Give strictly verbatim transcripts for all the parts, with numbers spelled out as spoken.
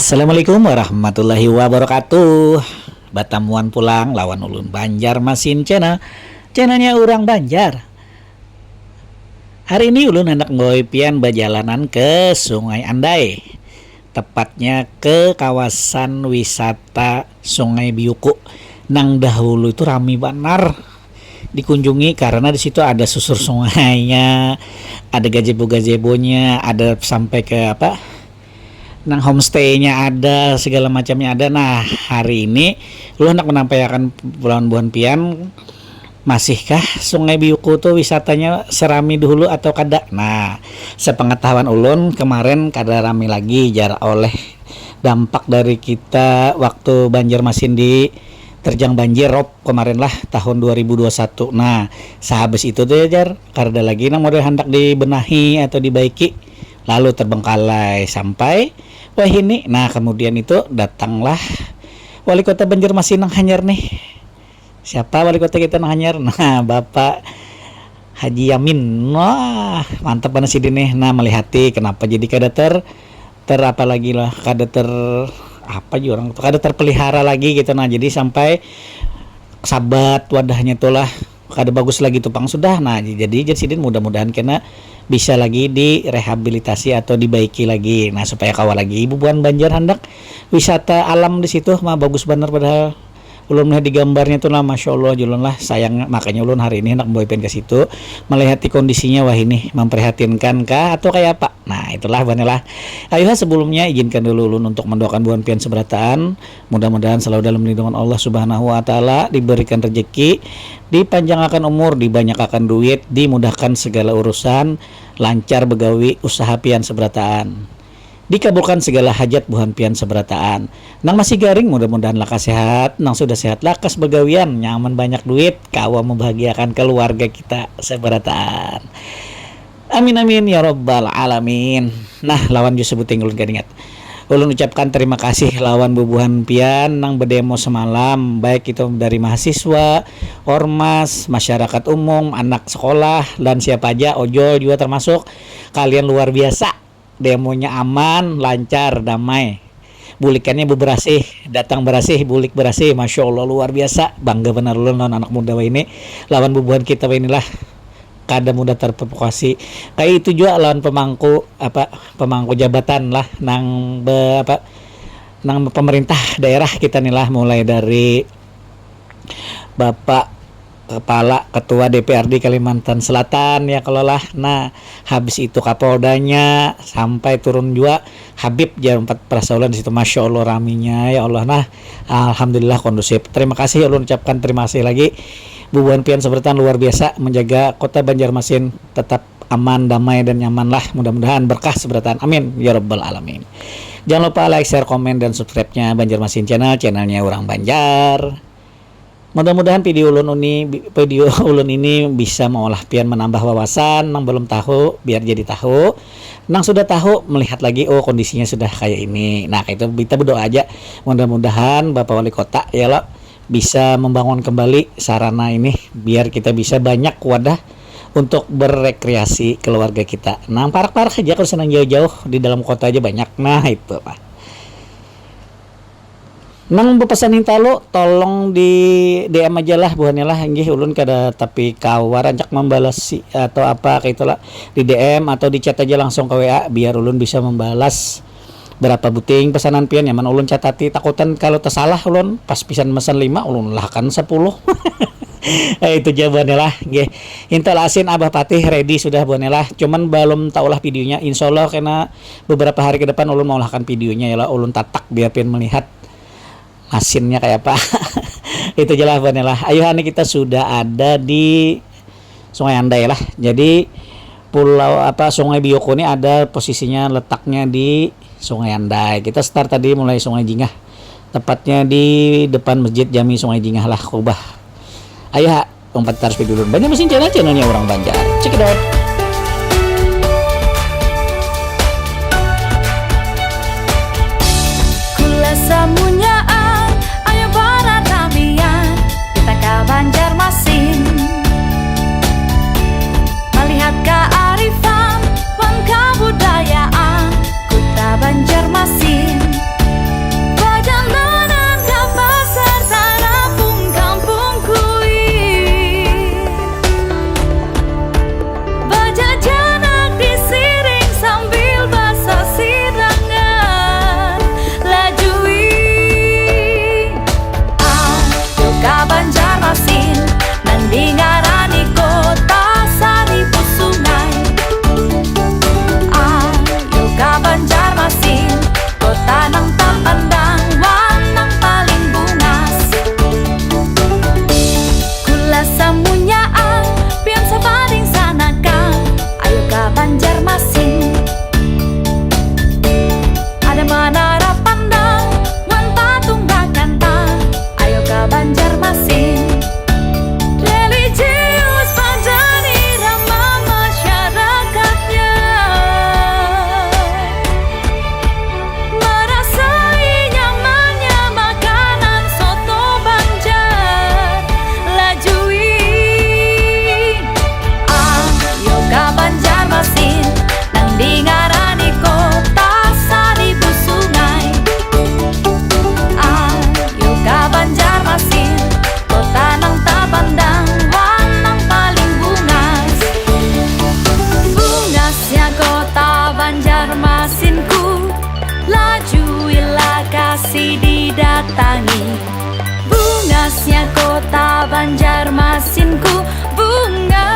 Assalamualaikum warahmatullahi wabarakatuh. Batamuan pulang lawan ulun Banjar Masin Channel. Channelnya orang Banjar. Hari ini ulun hendak membawa pian bajalanan ke Sungai Andai. Tepatnya ke kawasan wisata Sungai Biuku. Nang dahulu itu rami banar dikunjungi karena di situ ada susur sungainya, ada gazebo-gazebonya, ada sampai ke apa, nang homestaynya ada, segala macamnya ada. Nah, hari ini lu hendak menampaikan bulan buhan pian, masihkah Sungai Biuku tuh wisatanya serami dulu atau kada? Nah, sepengetahuan ulun kemarin kada rami lagi jar oleh dampak dari kita waktu Banjarmasin di terjang banjir rop kemarin lah tahun dua ribu dua satu. Nah, sehabis itu tuh ya jar, kada lagi nang model hendak dibenahi atau dibaiki, lalu terbengkalai sampai wahini. Nah, kemudian itu datanglah wali kota Banjarmasin nang hanyar nih. Siapa wali kota kita nang hanyar? Nah, Bapak Haji Yamin. Wah, mantap banget sih nih. Nah, melihati kenapa jadi kada ter ter apa lagi lah, kada ter apa juga orang tuh, kada terpelihara lagi gitu. Nah, jadi sampai sabat wadahnya tuh lah kada bagus lagi tuh pang sudah. Nah, jadi jadi sidin mudah-mudahan kena bisa lagi direhabilitasi atau dibaiki lagi. Nah, supaya kawa lagi ibu buan Banjar handak wisata alam di situ mah bagus banar padahal ulun melihat di gambarnya tuh lah, masya Allah, julun lah sayang, makanya ulun hari ini hendak membawa pian ke situ, melihati kondisinya. Wah, ini memprihatinkan kah atau kayak apa? Nah, itulah buhannya lah. Ayuha, sebelumnya izinkan dulu ulun untuk mendoakan buhan pian seberataan. Mudah-mudahan selalu dalam lindungan Allah Subhanahu wa Ta'ala, diberikan rezeki, dipanjangakan umur, dibanyakakan duit, dimudahkan segala urusan, lancar begawi usaha pian seberataan. Dikabulkan segala hajat buhan pian seberataan. Nang masih garing, mudah-mudahan lakas sehat. Nang sudah sehat, lakas begawian, nyaman, banyak duit, kawa membahagiakan keluarga kita seberataan. Amin, amin, ya robbal alamin. Nah, lawan jua sebuting ulun kadingat. Ulun ucapkan terima kasih lawan bubuhan pian nang bedemo semalam, baik itu dari mahasiswa, ormas, masyarakat umum, anak sekolah, dan siapa aja, ojol juga termasuk. Kalian luar biasa. Demonya aman, lancar, damai. Bulikannya beberasih, datang berasih, bulik berasih. Masya Allah, luar biasa. Bangga benar ulun lawan anak muda ini, lawan bubuhan kita ini lah. Kada mudah terprovokasi. Kayak itu juga lawan pemangku apa, pemangku jabatan lah nang be, apa, nang pemerintah daerah kita nih lah, mulai dari Bapak Kepala Ketua D P R D Kalimantan Selatan ya kalau lah. Nah, habis itu Kapoldanya sampai turun juga Habib jam empat belas ulun di situ. Masya Allah raminya ya Allah. Nah, alhamdulillah kondusif. Terima kasih ulun ucapkan terima kasih lagi. Bubuhan pian seberatan luar biasa menjaga kota Banjarmasin tetap aman, damai, dan nyaman lah. Mudah-mudahan berkah seberatan. Amin ya robbal alamin. Jangan lupa like, share, komen, dan subscribe-nya Banjarmasin Channel, channelnya orang Banjar. Mudah-mudahan video ulun ini video ulun ini bisa mengolah pian, menambah wawasan, nang belum tahu biar jadi tahu, nang sudah tahu melihat lagi, oh, kondisinya sudah kayak ini. Nah, itu kita berdoa aja, mudah-mudahan Bapak Wali Kota ya lo bisa membangun kembali sarana ini biar kita bisa banyak wadah untuk berrekreasi keluarga kita. Nang parak-parak aja kalau senang jauh-jauh, di dalam kota aja banyak. Nah, itu lah. Nang bepesan hintalu, tolong di D M aja lah buhannya lah, inggih ulun kada tapi kawa rancak membalas atau apa kayak itulah, di D M atau di chat aja langsung ke W A biar ulun bisa membalas berapa buting pesanan pian, nyaman ulun catati, takutan kalau tersalah ulun pas pisan mesan lima ulun lahkan sepuluh. Eh, itu jawabannya lah, nggih. Intel asin Abah Patih ready sudah buhannya lah, cuman belum taulah videonya. Insya Allah kena beberapa hari ke depan ulun mau lahkan videonya ya lah, ulun tatak biar pian melihat masinnya kayak apa. Itu jelas buhannya lah. Ayo, ini kita sudah ada di Sungai Andai lah. Jadi pulau apa, Sungai Bioko ini ada posisinya, letaknya di Sungai Andai. Kita start tadi mulai Sungai Jingah, tepatnya di depan Masjid Jami Sungai Jingah lah, Kubah. Ayo ha, lompat terus dulu. Banjarmasin Channel, channelnya orang Banjar. Check it out. Kula samunyaan, ayo baradamian, kita ka Banjarmasin. Melihat kearifan wan kebudayaan Kota Banjarmasin. Banjarmasinku bunga.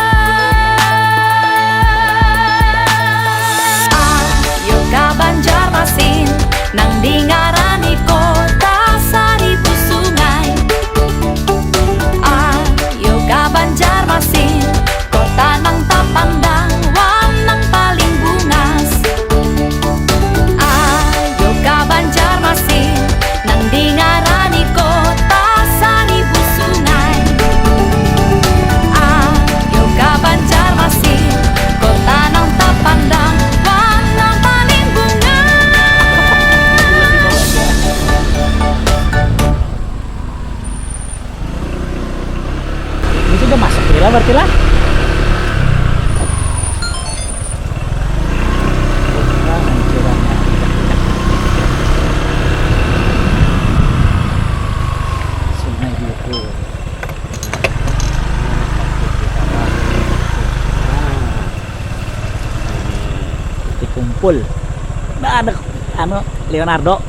Ayo ka Banjarmasin, nang dingarani kota saribu sungai. Ayo ka Banjarmasin, kota nang tapandang wan nang paling bungas. Ayo ka Banjarmasin, nang dingarani kota saribu sungai. Ayo ka Banjarmasin, kota nang tapandang wan nang paling bungas. Ini sudah masuk gila berarti lah. Sungai Biuku. Nah, ini titik kumpul. Nah, ada anu Leonardo.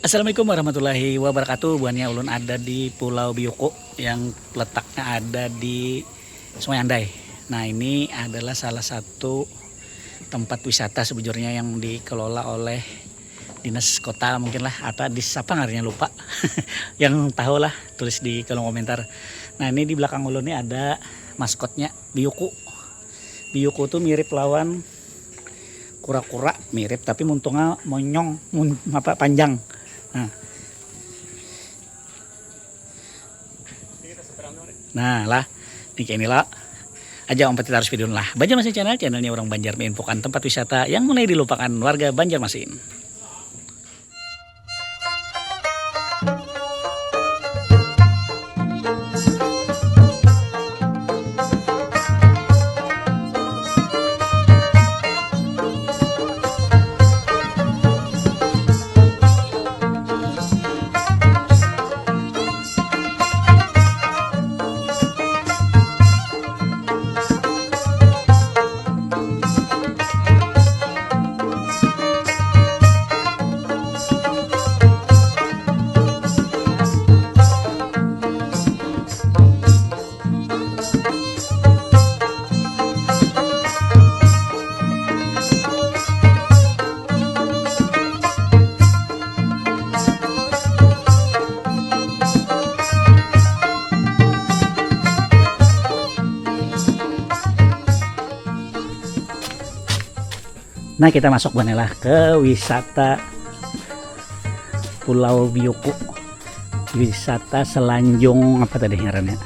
Assalamualaikum warahmatullahi wabarakatuh. Buhannya ulun ada di Pulau Biuku yang letaknya ada di Sungai Andai. Nah, ini adalah salah satu tempat wisata sebujurnya yang dikelola oleh dinas kota mungkin lah, atau di siapa ngarannya lupa. Yang tahu lah tulis di kolom komentar. Nah, ini di belakang ulun ini ada maskotnya Biuku. Biuku tuh mirip lawan kura-kura, mirip tapi muntungnya monyong, mun, apa, panjang. Nah. Nah lah, ini kayak inilah aja om pati tarus video lah. Banjarmasin Channel, channelnya orang Banjar menginfokan tempat wisata yang mulai dilupakan warga Banjarmasin. Nah, kita masuk buhannya lah ke wisata Pulau Biuku. Wisata selanjung apa tadi ngarannya?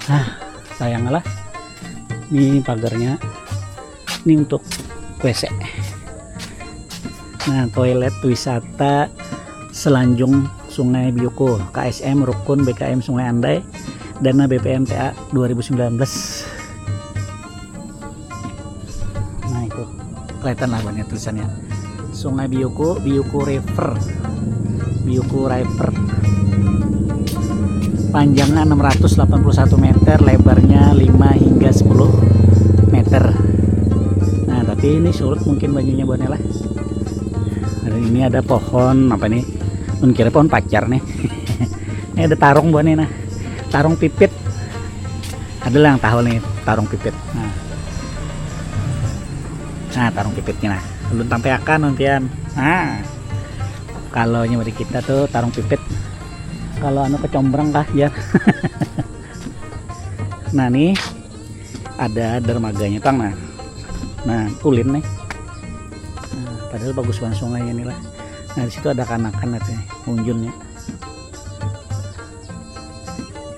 Ah, sayang lah. Ini pagarnya. Ini untuk W C. Nah, toilet wisata selanjung Sungai Biuku, K S M Rukun B K M Sungai Andai, dana B P M T A dua ribu sembilan belas. Nah, itu kelihatan lah banyak tulisannya. Sungai Biuku, Biuku River. Biuku River. Panjangnya enam ratus delapan puluh satu meter, lebarnya lima hingga sepuluh meter. Nah, tapi ini surut mungkin banyunya buhannya lah. Ada, ini ada pohon apa nih? Mun kira pohon pacar nih. Ini ada tarung buhannya nah. Tarung pipit. Ada lah yang tahu nih tarung pipit. Nah. Nah, tarung pipitnya nah. Ulun tampaiakan nantian. Nah. Kalau nyamari kita tuh tarung pipit. Kalau anu kecombrang kah ya. Nah, nih ada dermaganya tang nah. Nah, ulin nih. Nah, padahal bagus banget sungainya nih lah. Nah, di situ ada kanakan katanya, unjunnya.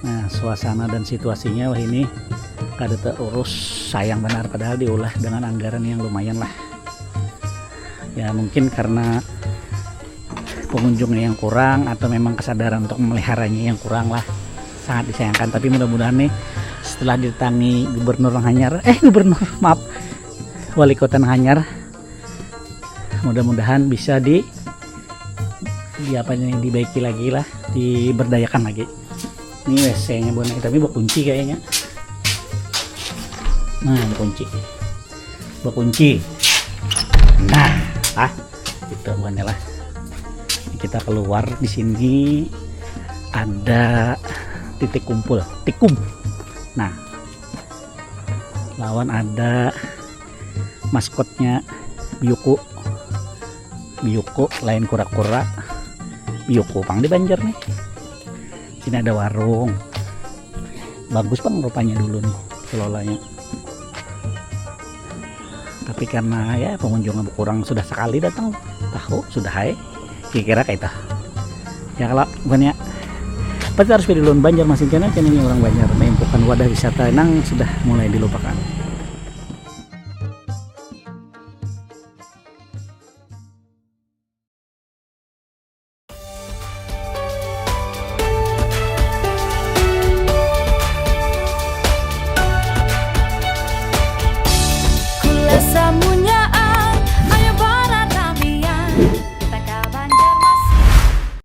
Nah, suasana dan situasinya wah ini kada terurus, sayang benar, padahal diulah dengan anggaran yang lumayan lah. Ya mungkin karena pengunjungnya yang kurang atau memang kesadaran untuk memeliharanya yang kurang lah, sangat disayangkan. Tapi mudah-mudahan nih setelah didatangi gubernur hanyar, eh gubernur maaf, wali kota hanyar, mudah-mudahan bisa di di apa nih dibaiki lagi lah, diberdayakan lagi. Ini WC-nya bukan, tapi bakunci kayaknya. Nah, bakunci. Bakunci. Nah, ah, itu bukannya lah. Kita keluar di sini ada titik kumpul, tikum. Nah, lawan ada maskotnya Biyuku. Biyuku lain kura-kura. Biyuku pang di Banjar nih. Sini ada warung. Bagus pang rupanya dulu nih kelolanya. Tapi karena ya pengunjungnya berkurang, sudah sekali datang, tahu sudah hai. Kira-kira kayak itu. Ya kalau bukannya pasti harus pilih lawan Banjar masing karena channelnya orang Banjar, menyempuhkan wadah wisata yang sudah mulai dilupakan.